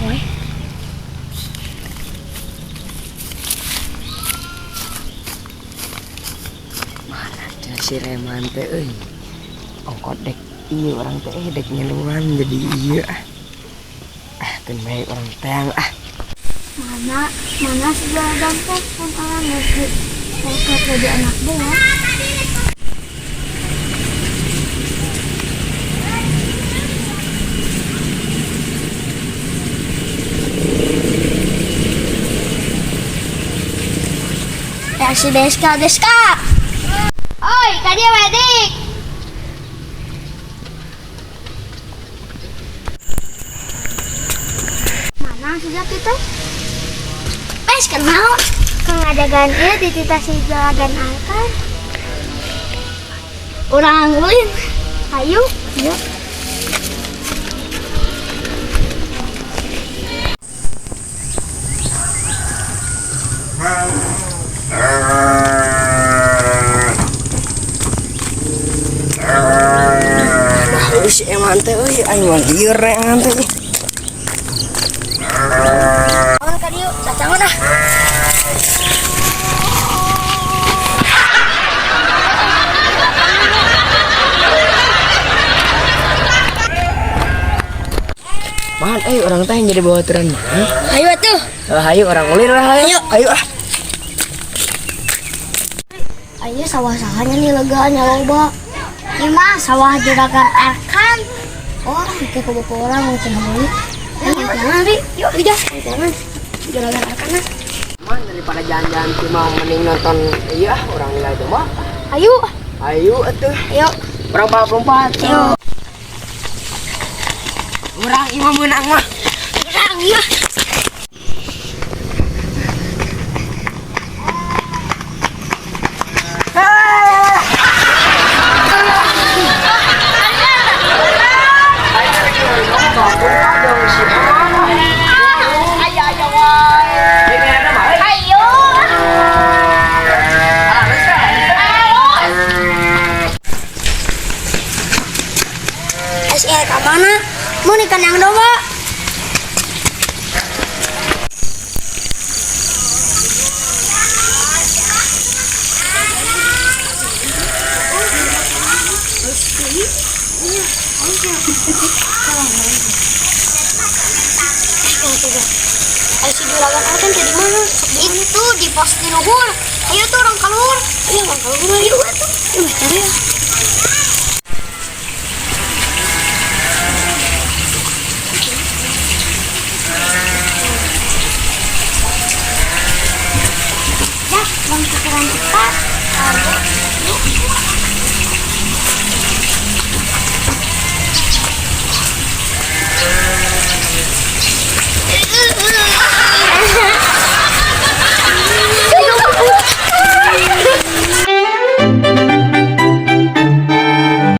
Oi. Mana si Reman teh euy. Ongkot dek ieu urang teh dek ngiluan jadi ieu ah. Ah, keun bae urang teang ah. Mana mana si juragan teh kan orang ngerti ongkot jadi anak buah. Ya si Deska, Deska. Oi, kadieu wedik. Mana si Jaki teh? Bes kenal. Kang ngajagaan ieu dititah si juragan Arkan. Urang ulin. Ayo, yuk. Nah, si Eman teh euy, aing mah lieur Eman teh. Bangun kadieu, cacangan ah. Man, euy urang teh jadi babaturan mah. Ayo atuh. Hayu urang ulin lah hayu. Ayo ah. Ayo sawah-sawahnya nih legaannya loba. Ini mah sawah juragan Arkan. Oh, kayak keboko orang mau cenah meuli. Ayo jangan, Ri. Yuk, udah. Jangan. Juragan Arkan ah. Man, daripada jalan-jalan cuma mending nonton iya ah urang nilai domba. Ayo. Ayo atuh. Ayo. Urang balap lompat. Ayo. Urang ieu mah meunang mah. Urang ieu. Ayo. SR ka mana? Mau ikan yang domba. Ayo si juragan Arkan teh di mana? Itu di pos di luhur. Ayo tuh orang keluar. Ayo orang keluar. Ayo atuh. Ayo cari ya.